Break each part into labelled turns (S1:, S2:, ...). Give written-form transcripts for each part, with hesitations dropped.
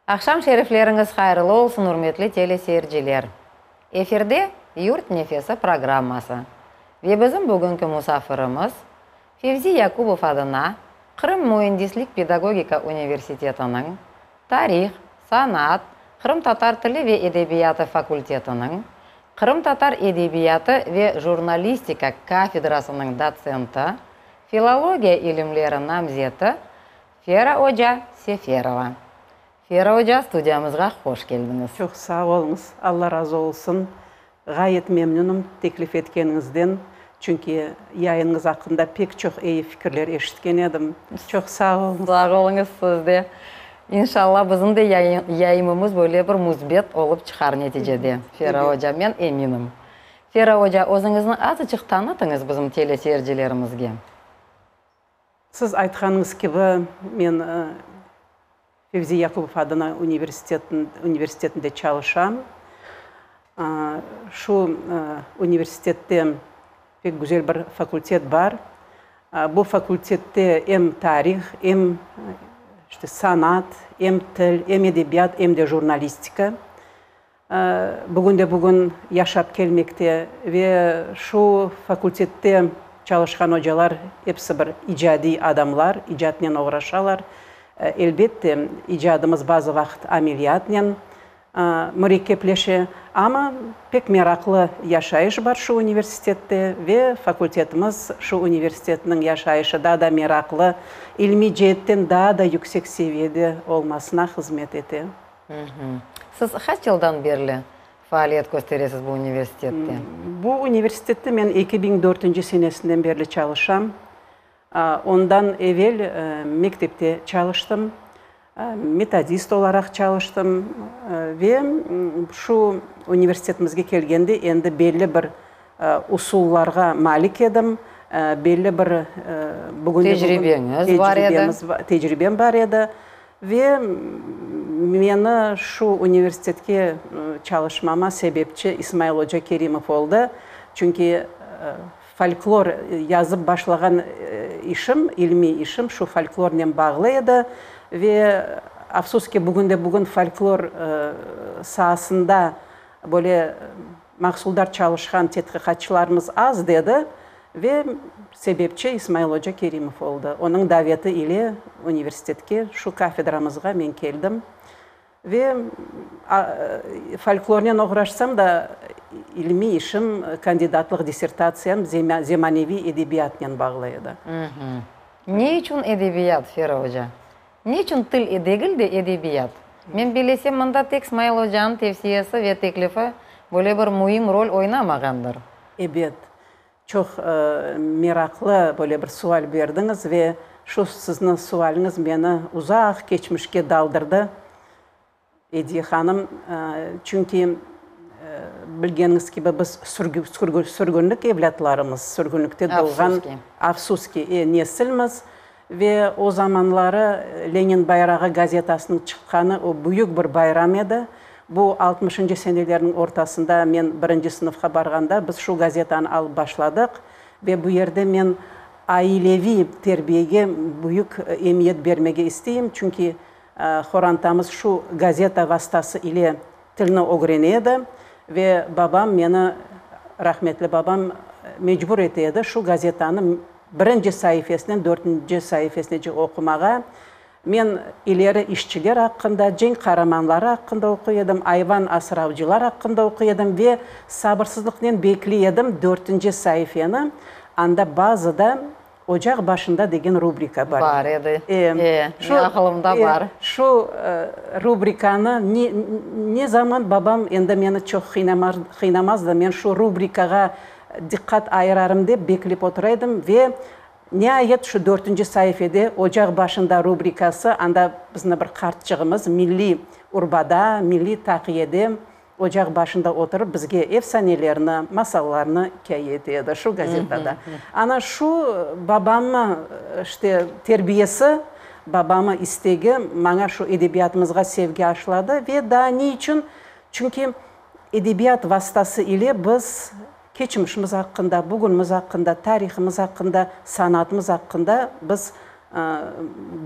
S1: Aqşam şerifleriñiz hayırlı olsun, ürmetli teleseyirciler! Efirde Yurt nefesi programması ve bizim bugünki musafirimiz, Fevzi Yakubov adına Qırım müendislik-pedagogika universitetiniñ tarih, sanat, qırımtatar tili ve edebiyatı fakultetiniñ qırımtatar edebiyatı ve jurnalistika kafedrasınıñ dotsenti, filologiya ilimleri namzeti Fera oca Seferova. Fera oca, studiyamızğa hoş keldiñiz.
S2: Çoq sağ oluñız, Alla razı olsun. Ğayet memnünim teklif etkeniñizden, çünki yayınıñız aqqında pek çoq eyi fikirler eşitken edim. Çoq sağ oluñız.
S1: Sağ oluñız siz de. İnşallah, bizim de yayımımız böyle bir müsbet olıp çıqar neticede, Fera oca, men eminim. Fera oca, özüñizni azıcıq tanıtıñız bizim teleseyircilerimizge.
S2: Siz aytqanıñız kibi, men Fevzi Yakubov adına universitetinde çalışam. Şu universitette pek güzel bir fakultet bar. Bu fakultette em tarih, em işte sanat, em til, em edebiyat, em de jurnalistika bugünde-bugün yaşap kelmekte ve şu fakultette çalışqan ocalar episi bir icadiy adamlar, icatnen oğraşalar. Elbette, icadımız bazı vaqıt ameliyatnen mürekkepleşe, amma pek meraqlı yaşayış bar şu universitette ve fakultetimiz şu universitetniñ yaşayışı daa da meraqlı, ilmiy ceetten daa da yüksek seviyede olmasına hızmet ete.
S1: Siz qaç yıldan berli faaliyet kösteresiz bu universitette?
S2: Bu universitette men 2004-nci senesinden berli çalışam. Ondan evel mektepte çalıştım, metodist olaraq çalıştım ve şu universitetimizge kelgende endi belli bir usullarğa malik edim, belli bir
S1: Tecribeñiz bar edi.
S2: Tecribem bar edi. Ve meni şu universitetke çalışmama sebepçi İsmail oca Kerimov oldı. Çünki folklor yazıp başlağan işim, ilmiy işim şu folklornen bağlı edi. Ve afsus ki, bugünde-bugün folklor saasında böyle mahsuldar çalışqan tedqiqatçılarımız az, dedi. Ve sebepçi İsmail oca Kerimov oldı. Onıñ daveti ile universitetke, şu kafedramızğa men keldim. Ve folklornen oğraşsam da, ilmiy işim, kandidatlıq dissertatsiyam zemaneviy edebiyatnen bağlı edi.
S1: Ne içün edebiyat, Fera oca? Ne içün til degil de edebiyat? Men bilesem, mında tek Smail ocanıñ tevsiyesi ve teklifi böyle bir müim rol oynamağandır.
S2: Ebet, çoq meraqlı böyle bir sual berdiñiz ve şu sizniñ sualiñiz meni uzaq keçmişke daldırdı, Ediye hanım. Çünki, bilgeniñiz kibi, biz sürgünlik evlâtlarımız, sürgünlikte doğğan, afsus ki, nesilmiz. Ve o zamanları Lenin bayrağı gazetasınıñ çıqqanı o büyük bir bayram edi. Bu altmışıncı senelerniñ ortasında men birinci sınıfqa barğanda biz şu gazetanı alıp başladıq ve bu yerde men aileviy terbiyege büyük emiyet bermege isteyim, çünki horantamız şu gazeta vastası ile tilni ögrene edi ve babam meni, rahmetli babam, mecbur ete edi şu gazetanı Birinci saifesinen dörtünci saifesinece oqumağa. Men ileri işçiler aqqında, cenk qaramanları aqqında oquy edim, ayvan asravcılar aqqında oquy edim ve sabırsızlıqnen bekliy edim dörtünci saifeni, anda bazıda Ocaq başında degen rubrika bar.
S1: Bar edi. E, e, şu, aqılımda bar.
S2: Şu rubrikanı ne, ne zaman babam endi meni çoq qıynamazdı, men şu rubrikağa Diqqat ayırarım dep beklep otura edim ve niayet şu dörtünci saifede Ocaq başında rubrikası, anda bizni bir qartçığımız milliy urbada, milliy taqiyede ocaq başında oturıp bizge efsanelerni, masallarnı ikâye ete edi şu gazetada. Ana şu babamnıñ işte terbiyesi, babamı istegi maña şu edebiyatımızğa sevgi aşladı ve daa ne içün? Çünki Edebiyat vastası ile biz keçmişimiz aqqında, bugünimiz aqqında, tarihimiz aqqında, sanatımız aqqında biz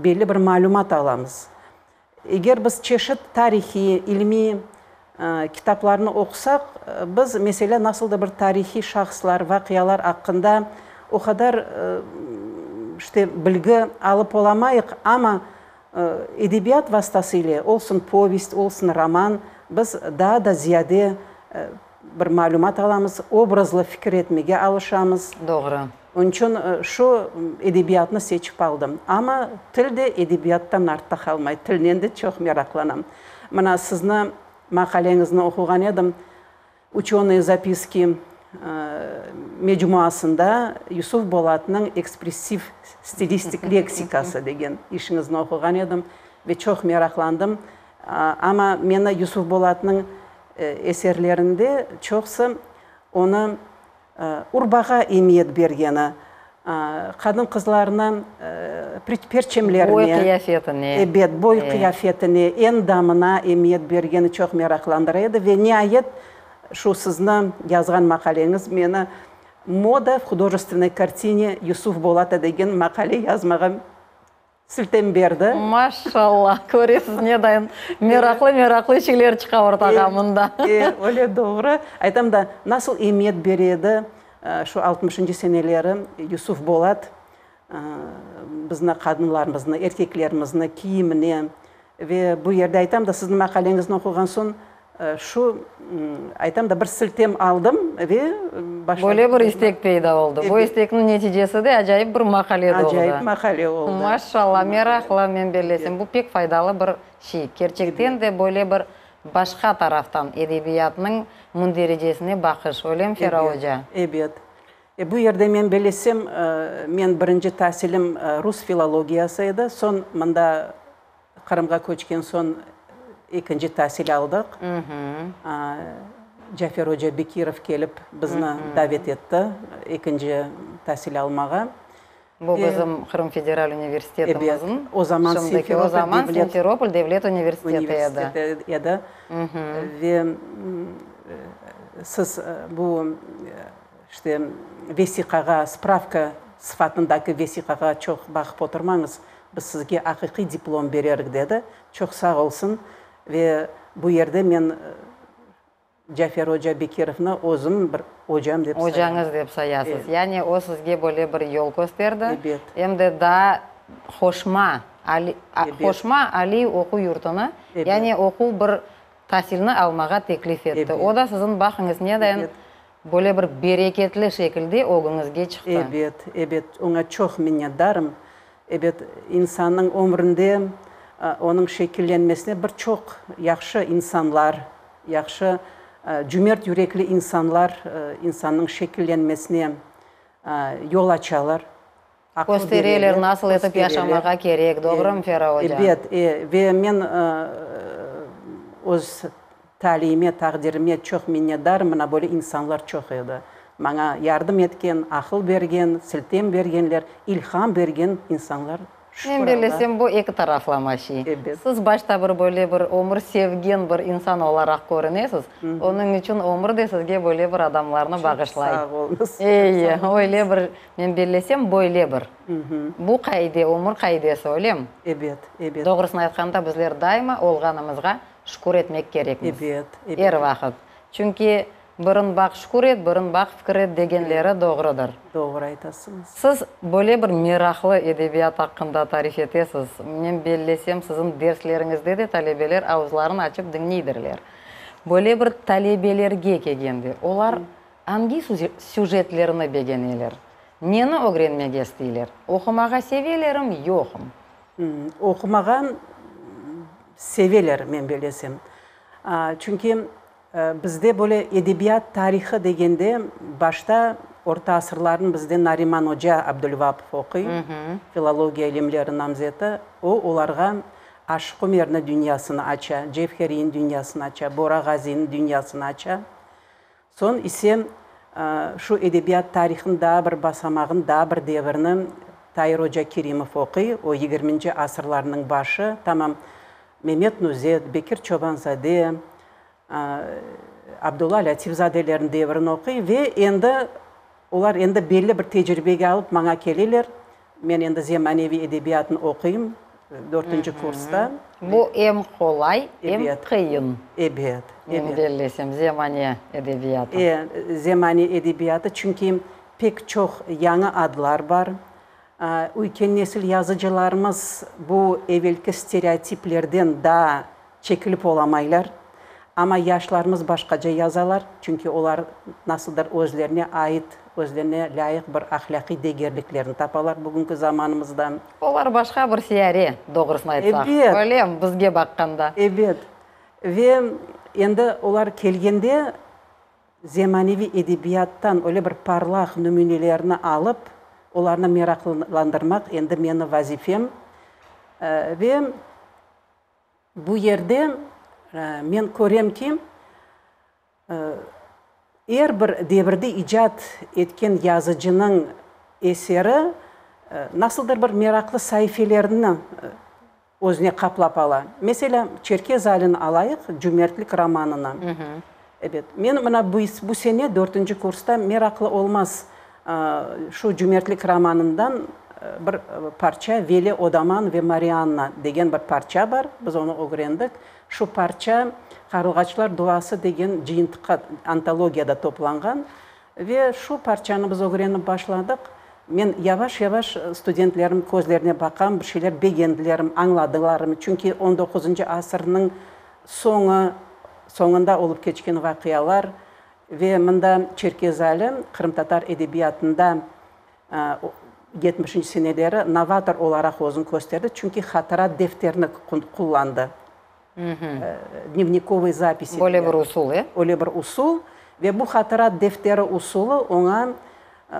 S2: belli bir malümat alamız. Eger biz çeşit tarihiy, ilmiy kitaplarnı oqusaq, biz, meselâ, nasıl da bir tarihiy şahıslar, vaqialar aqqında o qadar, işte, bilgi alıp olamayıq, amma edebiyat vastası ile, olsun povest, olsun roman, biz daa da ziyade bir malümat alamız, obrazlı fikir etmege alışamız.
S1: Doğru.
S2: Onıñ içün şu edebiyatnı seçip aldım. Amma til de edebiyattan artta qalmay, tilnen de çoq meraqlanam. Mına sizni maqaleñizni oquğan edim, Uçenıye zapiski mecmuasında Yusuf Bolatnıñ ekspressiv stilistik leksikası degen işiñizni oquğan edim ve çoq meraqlandım. Amma meni Yusuf Bolatnıñ eserlerinde çoqusı onı urbağa emiyet bergeni, qadın-qızlarnıñ perçemlerine,
S1: Boy qıyafetine.
S2: Ebet, boy qıyafetine, endamına emiyet bergeni çoq meraqlandıra edi. Ve niayet, şu sizni yazğan maqaleñiz meni Moda v hudojestvennoy kartine Yusuf Bolata degen maqale yazmağa Siltem berdi.
S1: Maşallah, köresiz ne dayın meraqlı-meraqlı şeyler çıqa ortağa mında.
S2: E, öyle doğru. Aytam da, nasıl emiyet bere edi şu altmışıncı seneleri Yusuf Bolat bizni, qadınlarımıznı, erkeklerimizni kiyimine. Ve bu yerde aytam da, siziñ maqaleñizni oquğan soñ, Şu, aytam da, bir siltem aldım ve
S1: başladım. Böyle bir istek peyda oldı. Bu istekniñ neticesi de acayip bir maqale doğdı.
S2: Acayip maqale oldı.
S1: Maşallah, meraqlı, men bellesem, bu pek faydalı bir şey. Kerçekten de böyle bir başqa taraftan edebiyatnıñ mündericesine baqış, öylemi, Fera oca?
S2: Ebet. Bu yerde men bellesem, men birinci tasilim rus filologiyası edi, soñ mında Qırımğa köçken soñ ekinci tasil aldıq. Cafer oca Bekirov kelip bizni davet etti ekinci tasil almağa.
S1: Bu bizim Qırım federal universitetimizniñ,
S2: o zaman
S1: şimdiki, o zaman Simferopol devlet universiteti
S2: edi. Ve siz bu işte vesiqağa, spravka sıfatındaki vesiqağa çoq baqıp oturmañız, Biz sizge aqiqiy diplom bererik, dedi. Çoq sağ olsun. Ve bu yerde men Cafer oca Bekirovnı özüm bir ocam dep sayam.
S1: Ocañız dep sayasız. Yani o sizge böyle bir yol kösterdi.
S2: Ebet.
S1: Em de daa qoşma, qoşma aliy oquv yurtunı, yani oquv bir tasilni almağa teklif etti. O da siziñ, baqıñız, nedayın böyle bir bereketli şekilde ögüñizge çıqtı.
S2: Ebet, ebet. Oña çoq minnetdarım. Ebet, insannıñ ömründe onıñ şekillenmesine bir çoq yahşı insanlar, yahşı, cümert yürekli insanlar insannıñ şekillenmesine yol açalar,
S1: aqıl bereler. Köstereler, nasıl etip yaşamağa kerek, doğrumı, Fera oca?
S2: Ebet, ve men öz Taliyime, taqdirime çoq minnetdarım, mına böyle insanlar çoq edi. Maña yardım etken, aqıl bergen, siltem bergenler, ilham bergen insanlar, şükür
S1: Men
S2: Alla.
S1: bellesem, bu eki taraflama şey.
S2: Ebet.
S1: Siz başta bir böyle bir ömür sevgen bir insan olaraq körünesiz, onıñ içün ömür de sizge böyle bir adamlarnı bağışlay.
S2: Çoq sağ oluñız.
S1: Ey, öyle bir, men bellesem, böyle bir. Bu qaide, ömür qaidesi, öylemi?
S2: Ebet, ebet.
S1: Doğrusını aytqanda, bizler daima olğanımızğa Şükür etmek kerekmiz.
S2: Ebet, ebet.
S1: Er vaqıt. Çünki birin baq şükür et, birin baq fikir et degenleri doğrudır.
S2: Doğru aytasıñız.
S1: Siz böyle bir meraqlı edebiyat aqqında tarif etesiz. Men bellesem, siziñ dersleriñizde de talebeler avuzlarını açıp diñleydirler. Böyle bir talebelerge kelgende, olar angi süjetlerni begeneler? Neni ögrenmege isteyler? Oqumağa sevelermi, yoqmı?
S2: Oqumağa seveler, men bellesem. Çünki bizde böyle edebiyat tarihı degende, başta orta asırlarnı bizde Nariman oca Abdulvapov oquy, filologiya ilimleri namzeti, o, olarğa Aşıq Umerniñ dünyasını aça, Cevheriyniñ dünyasını aça, Bora Ğaziyniñ dünyasını aça. Soñ ise şu edebiyat tarihınıñ daa bir basamağın, daa bir devirini Tair oca Kerimov oquy, o yigirminci asırlarnıñ başı, tamam Memet Nuzet, Bekir Çoban-zade, Abdulla Lâtif-zadelerniñ devirini oquy ve endi olar endi belli bir tecribege alıp maña keleler, men endi zemaneviy edebiyatnı oquyım. Dörtünci kursta.
S1: Bu em qolay, em qıyın.
S2: Ebet, ebet.
S1: Men bellesem, zemane edebiyatı.
S2: E, zemane edebiyatı, çünki pek çoq yañı adlar bar. Üyken nesil yazıcılarımız bu evelki stereotiplerden daa çekilip olamaylar. Amma yaşlarımız başqaca yazalar, çünki olar nasıldır özlerine ait, özlerine lâyıq bir ahlâqiy degerliklerni tapalar bugünki zamanımızda.
S1: Olar başqa bir siyare, doğrusını aytsaq.
S2: Ebet.
S1: Öylemi, bizge baqqanda?
S2: Ebet. Ve endi olar kelgende zemaneviy edebiyattan öyle bir parlaq nümünelerni alıp, olarnı meraqlandırmaq endi meni vazifem. Ve Bu yerde men körem ki, er bir devirde icat etken yazıcınıñ eseri nasıldır bir meraqlı saifelerni özüne qaplap ala. Meselâ, Çerkez Alini alayıq, Cümertlik romanını. Ebet, men mına bu sene dörtünci kursta meraqlı olmaz şu Cümertlik romanından bir parça Veli Odaman ve Marianna degen bir parça bar, biz onı ögrendik. Şu parça Qarılğaçlar duası degen cıyıntıqqa, antologiyada toplanğan ve şu parçanı biz ögrenip başladıq. Men yavaş-yavaş studentlerim közlerine baqam, bir şeyler begendilermi, añladılarmı, çünki on doquzıncı asırnıñ Soñu, soñunda olıp keçken vaqialar ve mında Çerkez Ali qırımtatar edebiyatında yetmişinci seneleri novator olaraq özüni kösterdi, çünki hatıra defterini qullandı, dnevnikovıy zapisi.
S1: Böyle bir usul, e?
S2: Öyle bir usul ve bu hatıra defteri usulı oña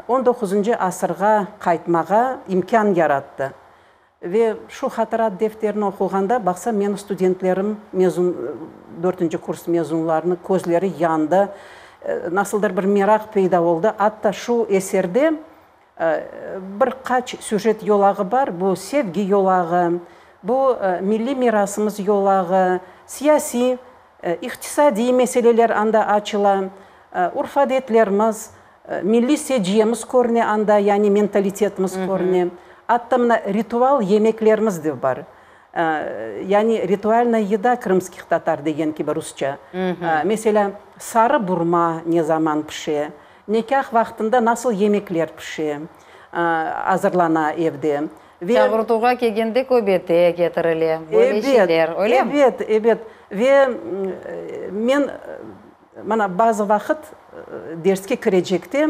S2: on doquzıncı asırğa qaytmağa imkân yarattı. Ve şu hatırat defterini oquğanda, baqsam, menim studentlerim, mezun, dörtünci kurs mezunlarınıñ közleri yandı, nasıldır bir meraq peyda oldı. Atta şu eserde bir qaç süjet yolağı bar, bu sevgi yolağı, bu milliy mirasımız yolağı, siyasiy, iqtisadiy meseleler anda açıla, urf-adetlerimiz, Milliy seciyemiz körüne anda, yani mentalitetimiz körüne. Atta mına ritual yemeklerimiz de bar. Yani ritualnaya yeda krımskih tatar degen kibi rusça. Meselâ, sarı burma ne zaman pişe, nikâh vaqtında nasıl yemekler pişe, azırlana evde.
S1: Ve Çağırtuvğa kelgende köbete ketirile, böyle şeyler, öylemi?
S2: Ebet, ebet. Ve men Mına, bazı vaqıt derske kirecekte,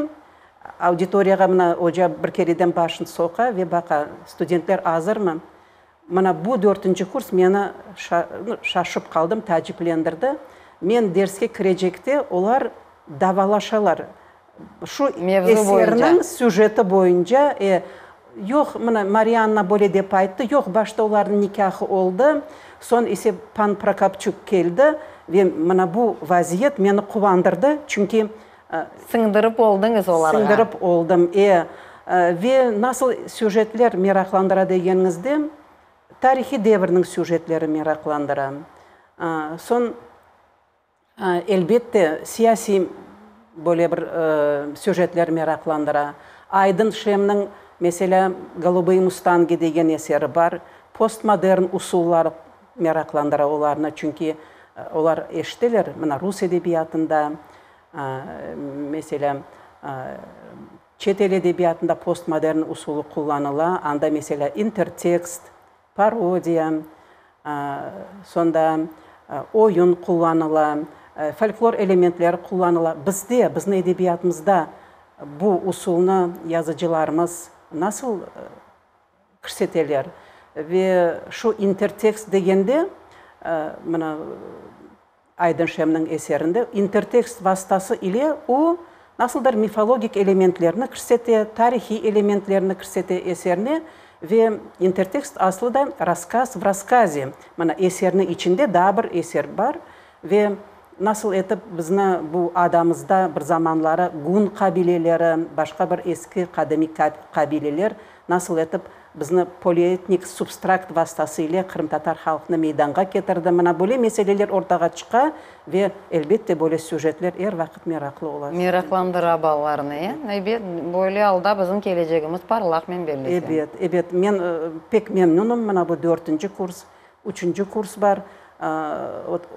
S2: auditoriyağa mına oca bir kereden başını soqa ve baqa, studentler azırmı? Mına bu dörtünci kurs meni şaşıp qaldım, taaciplendirdi. Men derske kirecekte olar davalaşalar. Şu eserniñ süjeti boyunca, e, yoq, mına, Marianna böyle dep ayttı, yoq, başta olarnıñ nikâhı oldı, soñ ise pan Prokopçuk keldi ve mına bu vaziyet meni quvandırdı, çünki
S1: Siñdirip oldıñız olarğa.
S2: Siñdirip oldım, e. Ve nasıl süjetler meraqlandıra degeniñizde, tarihiy devirniñ süjetleri meraqlandıra. Soñ. Elbette, siyasiy böyle bir süjetler meraqlandıra. Aydın Şemniñ, meselâ, Golubıye mustangi degen eseri bar. Postmodern usullar meraqlandıra olarnı, çünki olar eşiteler, mına, rus edebiyatında, meselâ, çet el edebiyatında postmodern usulı qullanıla, anda, meselâ, intertekst, Parodiya, soñda oyun qullanıla, folklor elementleri qullanıla. Bizde, bizni edebiyatımızda bu usulnı yazıcılarımız nasıl kirseteler? Ve şu intertekst degende, mına, Aydın Şemniñ eserinde intertekst vastası ile o, nasıldır mifologik elementlerni kirsete, tarihiy elementlerni kirsete eserine ve intertekst aslı da rasskaz v rasskaze, mana eserniñ içinde daa bir eser bar ve nasıl etip bizni bu adamızda bir zamanları gun qabileleri, başqa bir eski qadimiy qabileler nasıl etip. bizni polietnik substrakt vastası ile qırımtatar halqını meydanğa ketirdi? Mına böyle meseleler ortağa çıqa ve, elbette, böyle süjetler er vaqıt meraqlı ola.
S1: Meraqlandıra balalarnı, e? Ebet, böyle alda bizim kelecegimiz parlaq, men bellesem.
S2: Ebet, ebet. Men pek memnünim, mına bu dörtünci kurs, üçünci kurs bar.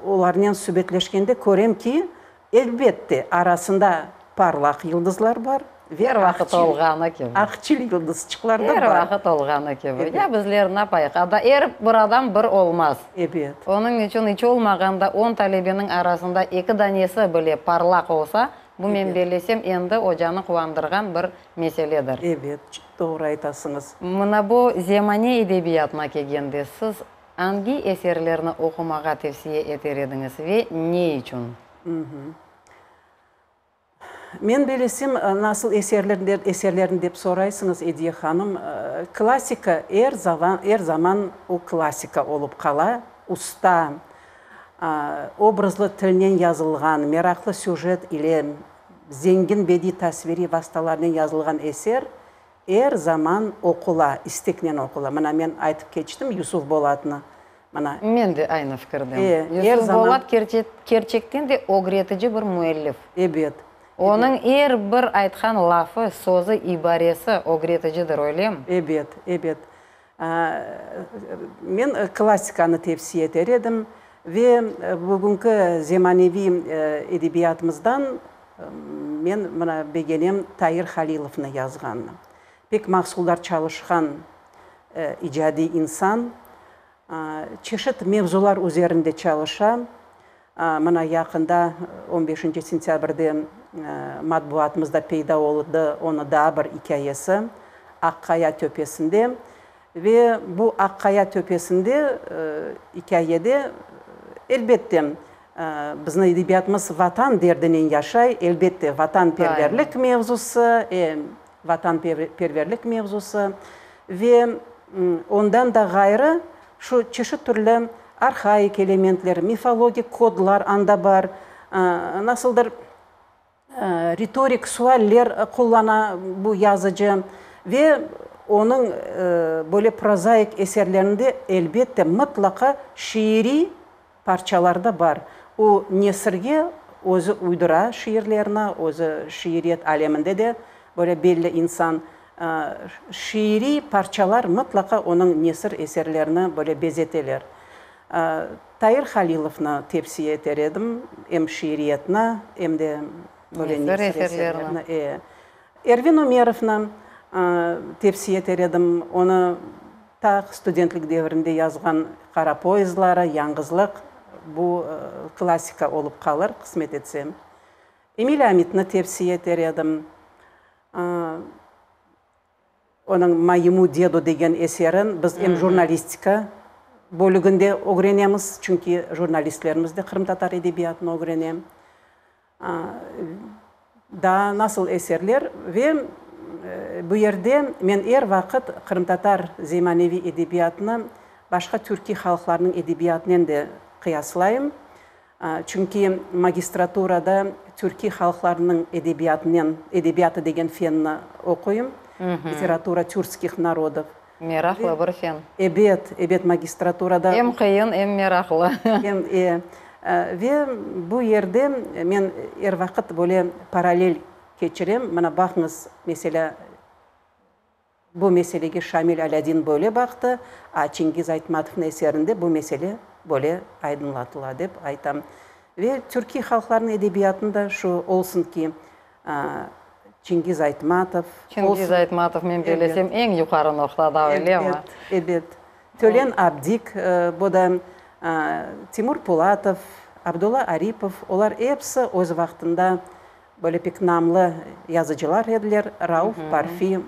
S2: Olarnen subetleşkende körem ki, Elbette, arasında parlaq yıldızlar bar ve
S1: Er vaqıt olğanı kibi.
S2: aqçil yıldızçıqlar da
S1: Er
S2: bar.
S1: vaqıt olğanı kibi. Ya bizler napayıq, ada er bir adam bir olmaz.
S2: Ebet.
S1: Onıñ içün iç olmağanda on talebeniñ arasında eki danesi bile parlaq olsa, bu, men bellesem, endi ocanı quvandırğan bir meseledir.
S2: Ebet, doğru aytasıñız.
S1: Mına bu zemane edebiyatına kelgende, siz Angi eserlerni oqumağa tevsiye eter ediñiz ve ne içün?
S2: Men bilesem, nasıl eserlerni dep soraysıñız, Ediye hanım. Klassika er zaman, er zaman o klassika olıp qala. Usta, obrazlı tilnen yazılğan, meraqlı süjet ile, zengin bediy-tasviriy vastalarnen yazılğan eser Er zaman oqula, isteknen oqula. Mına men aytıp keçtim Yusuf Bolatnı. Mına.
S1: Men de aynı fikirdem.
S2: E, er
S1: Yusuf
S2: zaman.
S1: Bolat kerçekten de ögretici bir müellif.
S2: Ebet.
S1: Onıñ er bir aytqan lafı, sözü, ibaresi ögreticidir, öylemi?
S2: Ebet, ebet. Men klassikanı tevsiye eter edim ve bugünki zemaneviy edebiyatımızdan men mına begenem Tair Halilovnı yazğanını. Pek mahsuldar çalışqan icadiy insan, çeşit mevzular üzerinde çalışa. Mına yaqında, on beşinci sentâbrde matbuatımızda peyda oldı onı daa bir ikâyesi, Aqqaya töpesinde. Ve bu Aqqaya töpesinde ikâyede, elbette, bizni edebiyatımız Vatan derdinen yaşay, elbette, vatanperverlik mevzusı, vatanperverlik mevzusı ve ondan da ğayrı Şu çeşit türlü arhaik elementler, mifologik kodlar anda bar, nasıldır ritorik sualler qullana bu yazıcı ve onıñ böyle prozaik eserlerinde, elbette, mıtlaqa şiiriy parçalar da bar. O, nesirge özü uydura şiirlerini, özü şiiriyet aleminde de böyle belli insan. Şiiriy parçalar mıtlaqa onıñ nesir eserlerini böyle bezeteler. Tair Halilovnı tevsiye eter edim, em şiiriyetni, em de böyle nesir eserlerini. E. Ervin Ümerovnı tevsiye eter edim, onı ta studentlik devrinde yazğan Qara poyezdları, Yañğızlıq, bu klassika olıp qalır, qısmet etse. Emil Amitni tevsiye eter edim. Onıñ Moyemu dedu degen eserin biz em jurnalistika bölüginde ögrenemiz, çünki jurnalistlerimiz de qırımtatar edebiyatını ögrene. Daa nasıl eserler ve bu yerde men er vaqıt qırımtatar zemaneviy edebiyatını başqa türkiy halqlarnıñ edebiyatınen de qıyaslayım. Çünki magistraturada türkiy halqlarnıñ edebiyatınen, edebiyatı degen fenni oquyım, Literatura türkskih narodov.
S1: Meraqlı bir fen.
S2: Ebet, ebet, magistraturada.
S1: Em qıyın, em meraqlı.
S2: Em, e. Ve bu yerde men er vaqıt böyle parallel keçirem. Mına baqıñız, meselâ, Bu meselege Şamil Alâdin böyle baqtı, a Çingiz Aytmatovnıñ eserinde bu mesele böyle aydınlatıla, dep aytam. Ve türkiy halqlarnıñ edebiyatında şu olsun ki, Çingiz Aytmatov,
S1: Çingiz Aytmatov, men bellesem, eñ yuqarı noqtada, öylemi?
S2: Ebet, ebet. Tölen Abdik, bu da Timur Pulatov, Abdulla Aripov, olar episi öz vaqtında Böyle pek namlı yazıcılar ediler, Rauf Parfi,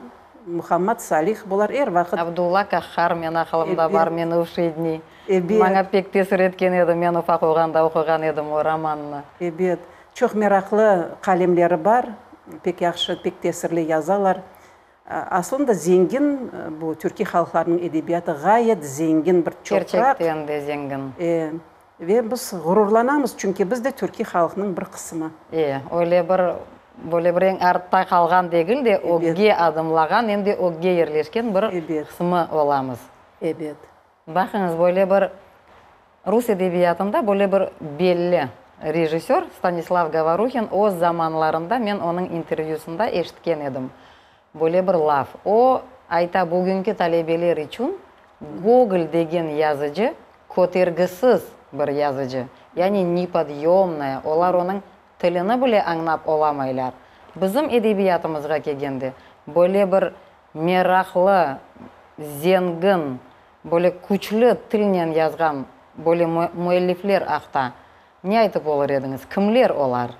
S2: Muhammad Salih, bular er vaqıt.
S1: Abdulla Kahhar men aqılımda bar, Minuvşiy dni. Maña pek tesir etken edi, men ufaq olğanda oquğan edim o romannı.
S2: Ebet. Çoq meraqlı qalemleri bar, pek yahşı, pek tesirli yazalar. Aslında zengin, bu türkiy halqlarnıñ edebiyatı ğayet zengin bir çoqraq.
S1: Kerçekten de zengin.
S2: E, ve biz ğururlanamız, çünki biz de türkiy halqnıñ bir qısımı.
S1: E, öyle bir. Böyle bir eñ artta qalğan degil de, ögge adımlağan, em de ögge yerleşken bir qısmı olamız.
S2: Ebet.
S1: Baqıñız, böyle bir rus edebiyatında böyle bir belli rejissör Stanislav Govoruhin öz zamanlarında men onıñ intervyüsında eşitken edim böyle bir laf. O, ayta, bugünki talebeler içün Gogol degen yazıcı kötergisiz bir yazıcı, yani nepodъyomnaya, olar onıñ tilini bile añlap olamaylar. Bizim edebiyatımızğa kelgende, böyle bir meraqlı, zengin, böyle küçlü tilnen yazğan böyle müellifler aqta ne aytıp olur ediñiz? Kimler olar?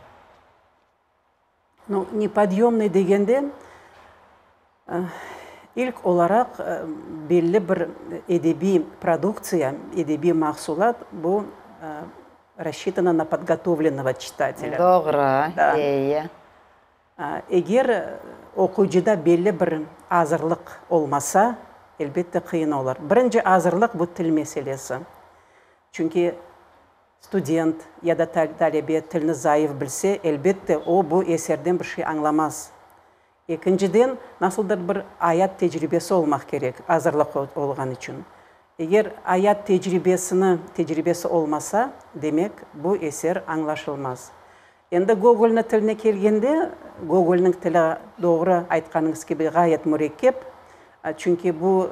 S2: Nu, nepodъyomnıy degende, ilk olaraq belli bir edebiy produktsiya, edebiy mahsulat bu rassçitano na podgotovlennogo çitatelâ.
S1: Doğru, eyi.
S2: Eger oquyıcıda belli bir azırlıq olmasa, elbette qıyın olur. Birinci azırlıq bu til meselesi. Çünki student ya da talebe tilni zayıf bilse, elbette, o, bu eserden bir şey añlamaz. Ekinciden, nasıldır bir ayat tecribesi olmaq kerek azırlıq olğan içün. Eger ayat tecribesini, tecribesi olmasa, demek, bu eser añlaşılmaz. Endi Gogolniñ tiline kelgende, Gogolniñ tili, doğru aytqanıñız kibi, ğayet mürekkep, çünki bu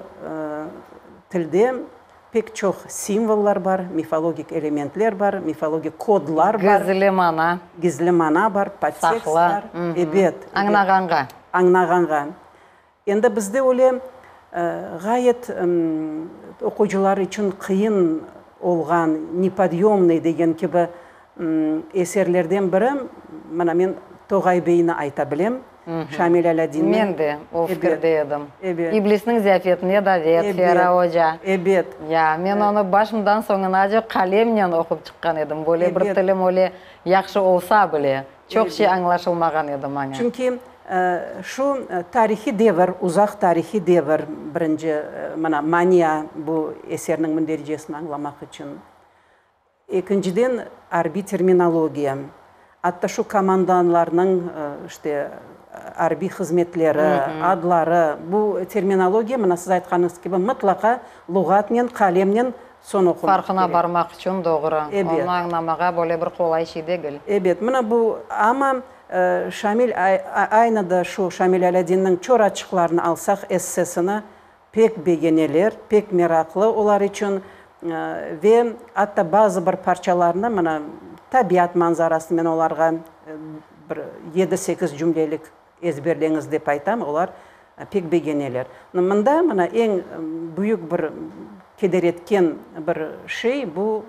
S2: tilde pek çoq simvollar bar, mifologik elementler bar, mifologik kodlar bar.
S1: Gizli mana.
S2: Gizli mana bar, podtekst bar.
S1: Ebet. Añlağanğa.
S2: Añlağanğa. Endi bizde öyle ğayet oquyıcılar içün qıyın olğan, nepodъyomnıy degen kibi eserlerden biri, mına men Toğay beyni ayta bilem, Şamil Alâdinniñ.
S1: Men de o fikirde edim. İblisniñ ziyafetine davet, Fera oca.
S2: Ebet.
S1: Ya, men onı başından soñunace qalemnen oqup çıqqan edim. Böyle bir tilim öyle yahşı olsa bile, çoq şey añlaşılmağan edi maña.
S2: Çünki Şu tarihiy devir, uzaq tarihiy devir, birinci, mına, mania bu eserniñ mündericesini añlamaq içün. Ekinciden, arbiy terminologiya, atta şu komandanlarnıñ, işte, arbiy hızmetleri, adları, bu terminologiya, mına, siz aytqanıñız kibi, mıtlaqa luğatnen, qalemnen soñ oqumaq kerek.
S1: Farqına barmaq içün, doğru.
S2: Ebet.
S1: Onı añlamağa böyle bir qolay şey degil.
S2: Ebet, mına bu, amma Şamil aynı da şu Şamil Alâdinniñ Çoraçıqlarnı alsaq essesini pek begeneler, pek meraqlı olar içün ve atta bazı bir parçalarını, mına, tabiat manzarasını men olarğa bir yedi-sekiz cümlelik ezberleñiz dep aytam, olar pek begeneler. Mında, mına, eñ büyük bir keder etken bir şey, bu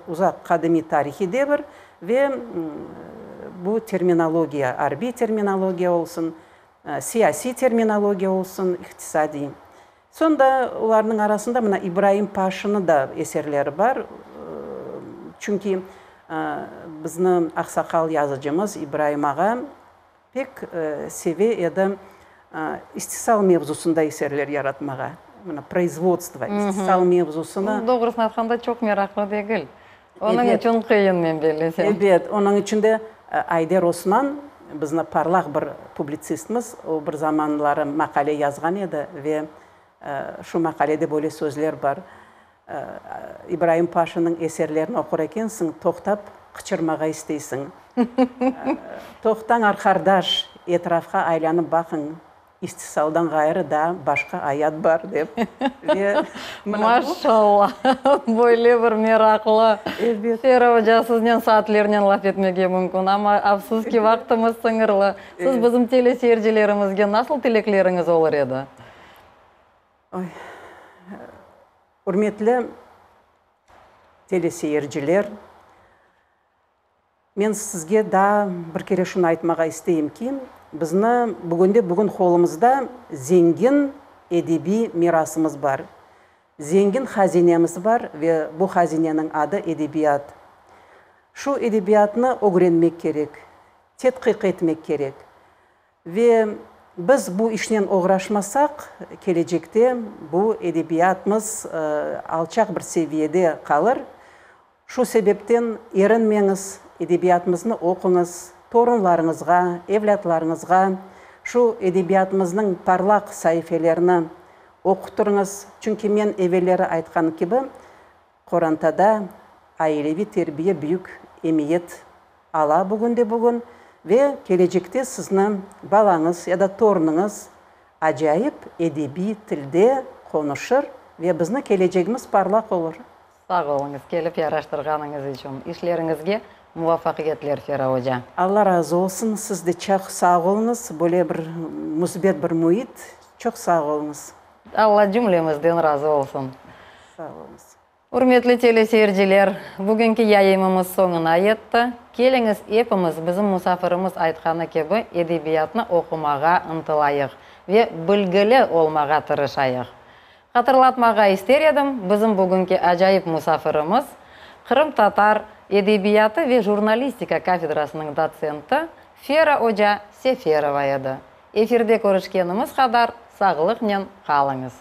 S2: uzaq qadimiy tarihiy devir ve bu terminologiya, arbiy terminologiya olsun, siyasiy terminologiya olsun, iqtisadiy. Soñ da olarnıñ arasında mına İbraim Paşinı da eserleri bar, çünki bizni aqsaqal yazıcımız İbraim ağa Pek seve edi istisal mevzusında eserler yaratmağa, mına, proizvodstvo, istisal mevzusını.
S1: Doğrusını aytqanda, çoq meraqlı degil. Onıñ içün qıyın, men bellesem.
S2: Ebet, onıñ içün de Ayder Osman, bizni parlaq bir publitsistmiz, o bir zamanları maqale yazğan edi ve şu maqalede böyle sözler bar, İbraim Paşanıñ eserlerini oqur ekensiñ, toqtap qıçırmağa isteysiñ. Toqtañ, arqardaş, etrafqa aylanıp baqıñ, istisaldan ğayrı daa başqa ayat bar, dep.
S1: Ve mına bu. Maşallah! Böyle bir meraqlı.
S2: Elbet.
S1: Fera oca, siznen saatlernen laf etmege mümkün, amma afsus ki, vaqtımız sıñırlı. Siz bizim teleseyircilerimizge nasıl tilekleriñiz olur edi?
S2: Oy, ürmetli teleseyirciler, men sizge daa bir kere şunı aytmağa isteyim ki, bizni bugünde-bugün qolumızda zengin edebiy mirasımız bar, zengin hazinemiz bar ve bu hazineniñ adı edebiyat. Şu edebiyatnı ögrenmek kerek, tedqiq etmek kerek. Ve biz bu işnen oğraşmasaq, kelecekte bu edebiyatmız alçaq bir seviyede qalır. Şu sebepten erinmeñiz, edebiyatımıznı oquñız. Torunlarıñızğa, evlâtlarıñızğa şu edebiyatımıznıñ parlaq saifelerini oqutırıñız. Çünki men evelleri aytqan kibi, qorantada aileviy terbiye büyük emiyet ala bugünde-bugün ve kelecekte sizni balañız ya da torunıñız acayip edebiy tilde qonuşır ve bizni kelecegimiz parlaq olur.
S1: Sağ oluñız, kelip yaraştırğanıñız içün. İşleriñizge muvafaqiyetler, Fera oca.
S2: Alla razı olsun, siz de çoq sağ oluñız, böyle bir müsbet bir müit, çoq sağ oluñız.
S1: Alla cümlemizden razı olsun.
S2: Sağ oluñız.
S1: Ürmetli teleseyirciler, bugünki yayımımız soñuna yetti. Keliñiz, epimiz bizim musafirimiz aytqanı kibi edebiyatnı oqumağa ıntılayıq ve bilgili olmağa tırışayıq. Hatırlatmağa ister edim, bizim bugünki acayip musafirimiz, qırımtatar edebiyatı ve jurnalistika kafedrasınıñ dotsenti Fera oca Seferova edi. Efirde körüşkenimiz qadar sağlıqnen qalıñız.